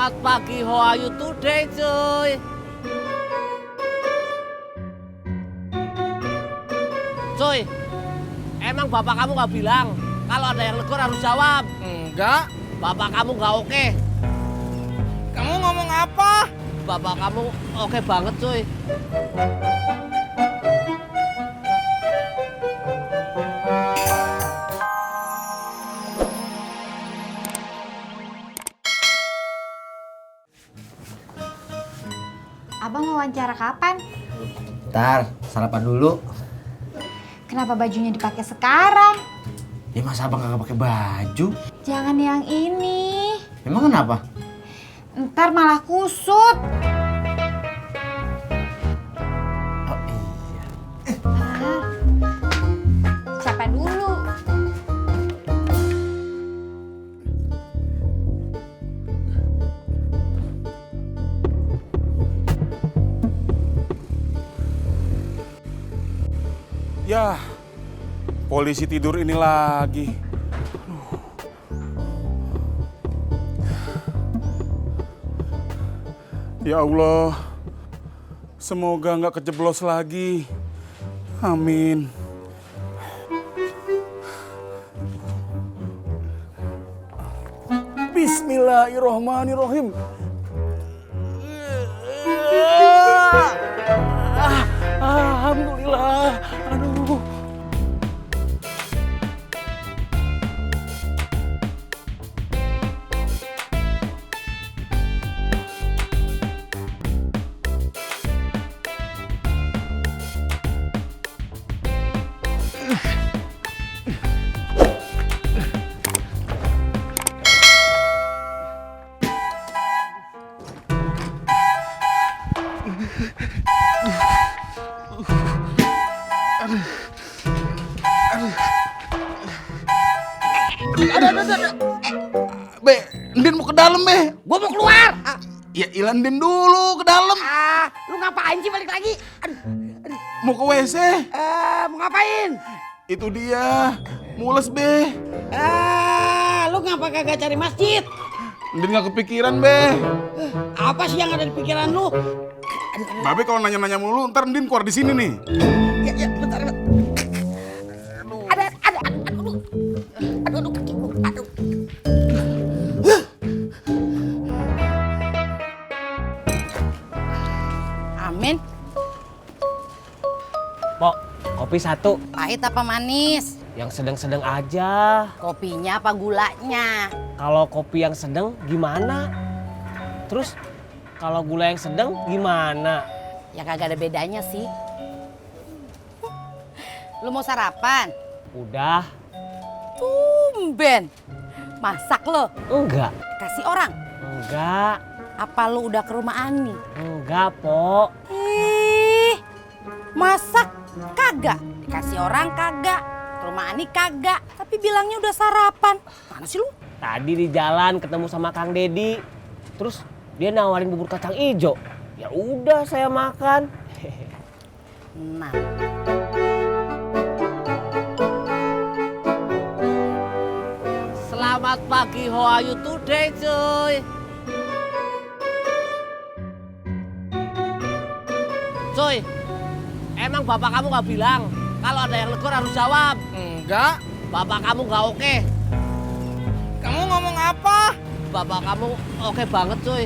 Selamat pagi, how are you today, cuy? Cuy, emang bapak kamu nggak bilang kalau ada yang negor harus jawab? Enggak. Bapak kamu nggak oke. Kamu ngomong apa? Bapak kamu oke banget, cuy. Abang wawancara kapan? Ntar, sarapan dulu. Kenapa bajunya dipakai sekarang? Ya masa abang kagak pakai baju? Jangan yang ini. Emang kenapa? Ntar malah kusut. Oh iya. Siapa dulu? Ya, polisi tidur ini lagi. Ya Allah, semoga nggak kejeblos lagi. Amin. Bismillahirrohmanirrohim. Alhamdulillah. Aduh. Be, Ndin mau ke dalam, Be. Gua mau keluar. Ya ilan Ndin dulu ke dalam. Lu ngapain sih balik lagi? Mau ke WC. Mau ngapain? Itu dia. Mules, Be. Lu ngapa kagak cari masjid? Ndin nggak kepikiran, Be. Apa sih yang ada di pikiran lu? Babe kalau nanya-nanya mulu, ntar Ndin keluar di sini nih. Ya, bentar. Aduh, kaki gua. Aduh. Amin. Pok, kopi satu. Pahit apa manis? Yang sedang-sedang aja. Kopinya apa gulanya? Kalau kopi yang sedang gimana? Terus kalau gula yang sedang gimana? Ya kagak ada bedanya sih. Lu mau sarapan? Udah. Tumben. Masak lo? Enggak. Kasih orang? Enggak. Apa lu udah ke rumah Ani? Enggak, Pok. Masak kagak, dikasih orang kagak, ke rumah Ani kagak, tapi bilangnya udah sarapan. Mana sih lu? Tadi di jalan ketemu sama Kang Dedi. Terus dia nawarin bubur kacang ijo. Ya udah saya makan. Nah, Selamat pagi, how are you today, cuy? Cuy, emang bapak kamu nggak bilang kalau ada yang negor harus jawab? Enggak. Bapak kamu nggak oke. Kamu ngomong apa? Bapak kamu oke banget, cuy.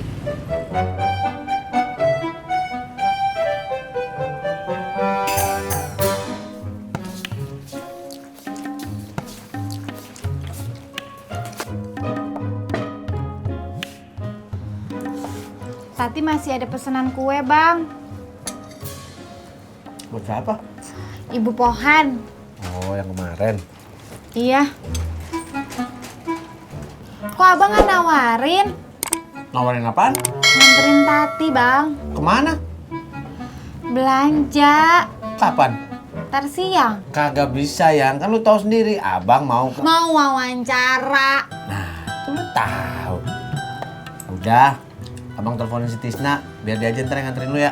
Tati masih ada pesanan kue, Bang. Buat siapa? Ibu Pohan. Oh, yang kemarin. Iya. Kok abang nggak nawarin? Nawarin apaan? Nganterin Tati, Bang. Kemana? Belanja. Kapan? Ntar siang. Kagak bisa, yang kan lu tahu sendiri. Abang mau ke... Mau wawancara. Nah, itu lu tahu. Udah, abang teleponin si Tisna. Biar dia aja ntar yang nganterin lu ya.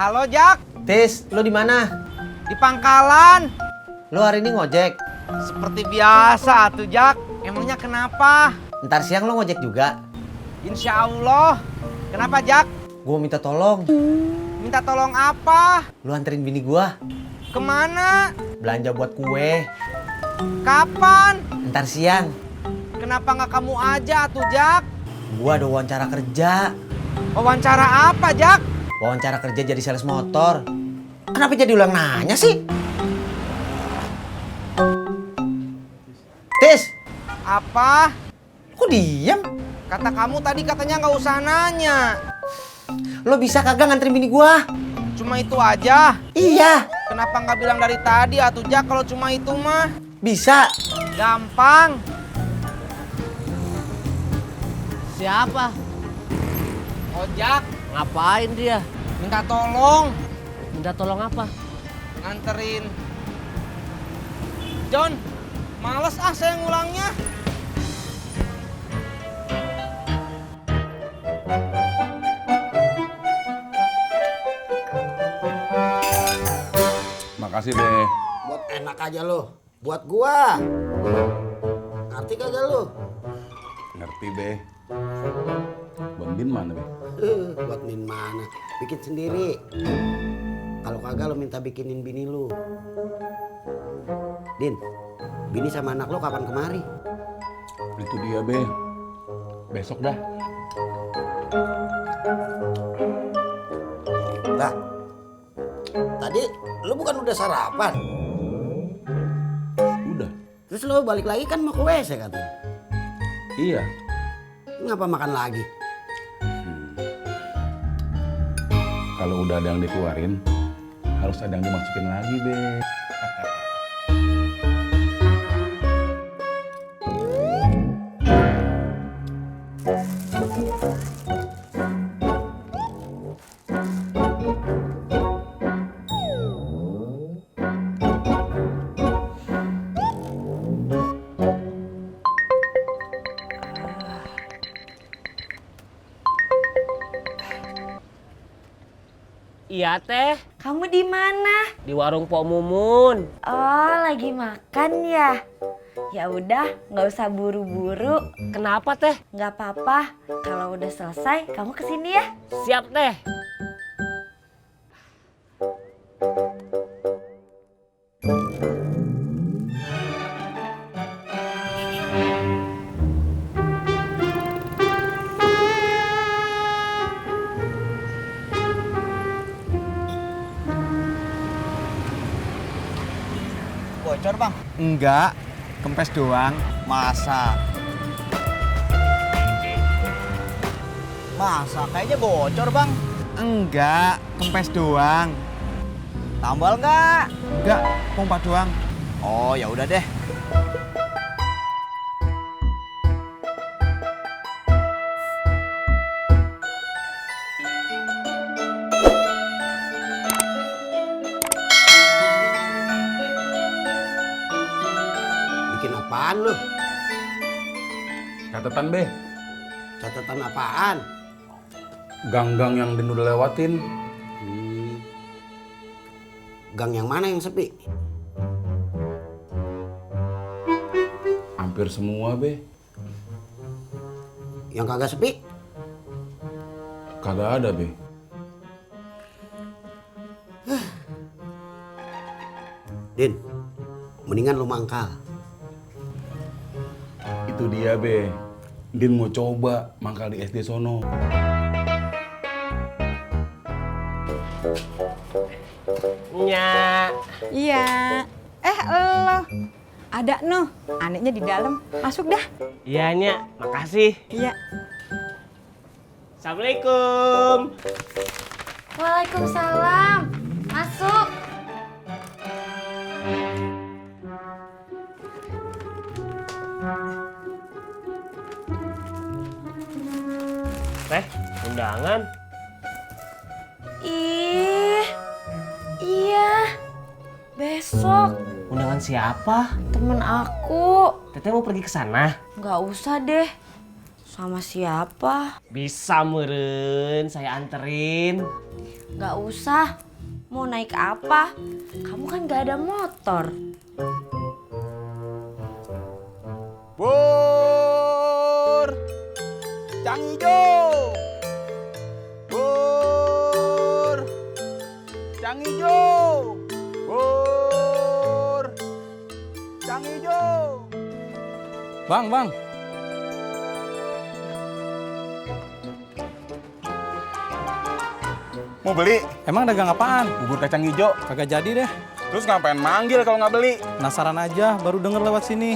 Halo, Jak. Tis, lu di mana? Di pangkalan. Lu hari ini ngojek? Seperti biasa tuh, Jak. Emangnya kenapa? Ntar siang lu ngojek juga? Insya Allah. Kenapa, Jak? Gua minta tolong. Minta tolong apa? Lu anterin bini gua Kemana? belanja buat kue. Kapan? Ntar siang. Kenapa nggak kamu aja tuh, Jak? Gua ada wawancara kerja. Wawancara apa, Jak? Wawancara kerja jadi sales motor. Kenapa jadi ulang nanya sih? Tis, Apa? kok diem? Kata kamu tadi katanya nggak usah nanya. Lo bisa kagak nganterin bini gua? Cuma itu aja. Iya, Kenapa nggak bilang dari tadi atuh, Jak, kalau cuma itu mah? bisa. Gampang. Siapa? Ojak, Ngapain dia? minta tolong Minta tolong apa? nganterin. John, males ah saya ngulangnya. Makasih, Be. Buat enak aja lo. Buat gua. Ngerti kagak lo? Ngerti, Be. Bambin mana, Be? Buat min mana? Bikin sendiri. Kalau kagak lo minta bikinin bini lu. Din, bini sama anak lo kapan kemari? Itu dia, Be. Besok dah. Lah, tadi lo bukan udah sarapan? Udah. Terus lo balik lagi kan mau ke WC katanya. Iya. Ngapa makan lagi? Kalau udah ada yang dikeluarin, harus ada yang dimasukin lagi, Be. Iya teh, Kamu di mana? di warung Pok Mumun. Oh, lagi makan ya? Ya udah, nggak usah buru-buru. Kenapa teh? Nggak apa-apa. Kalau udah selesai, kamu kesini ya. Siap teh. Bocor, Bang. Enggak, kempes doang. Masa? Kayaknya bocor, Bang. Enggak, kempes doang. Tambal nggak? Enggak, pompa doang. Oh, ya udah deh. Bikin apaan lo? Catatan, Be. Catatan apaan? Gang-gang yang Din udah lewatin. Gang yang mana yang sepi? Hampir semua, Be. Yang kagak sepi? Kagak ada, Be. Din, mendingan lu mangkal. Itu dia, Be. Din mau coba mangkal di SD sono. Nya. Iya. Lo. Ada noh, aneknya di dalam. Masuk dah. Iya Nya, makasih. Iya. Assalamualaikum. Waalaikumsalam. Masuk. Teh, undangan. Ih, iya. Besok Undangan siapa? temen aku. Teteh mau pergi ke sana? Nggak usah deh. Sama siapa? Bisa meren, saya anterin. Gak usah. Mau naik apa? Kamu kan gak ada motor. Pur! Cang Ijo! Pur! Cang Ijo! Pur! Cang Ijo! Bang, bang. Mau beli? Emang dagang apaan? Bubur kacang hijau. Kagak jadi deh. Terus ngapain manggil kalau nggak beli? Penasaran aja, baru denger lewat sini.